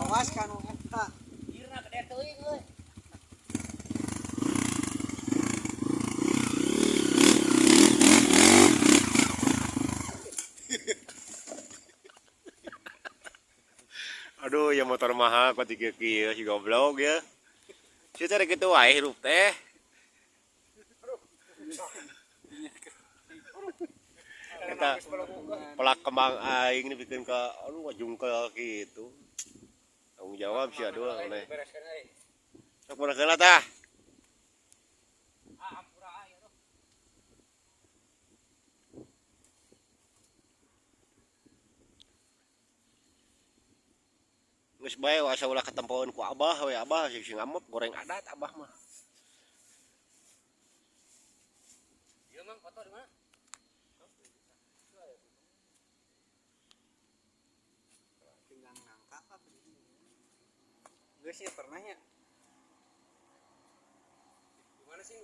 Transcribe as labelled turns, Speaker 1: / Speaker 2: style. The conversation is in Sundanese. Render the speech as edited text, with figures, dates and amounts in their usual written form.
Speaker 1: Awas kanu eta.
Speaker 2: Irna gede teuing euy.
Speaker 3: Aduh, ya motor mahal kok tiga kieu si goblok ya. Si teh kitu wae hirup teh. Eta pelak kembang aing dibikin ke aduh jungkel gitu. Tanggung jawab sih aduh aneh. Sok bereskeun tah.
Speaker 2: Ah, ampura aya tuh.
Speaker 3: Geus bae asa ulah katempoeun ku abah we abah sing ngamuk goreng adat abah mah.
Speaker 2: Ieu mang foto di mana?
Speaker 1: Pinggang nangka apa? Geus sih pernah nya.
Speaker 2: Di mana sih?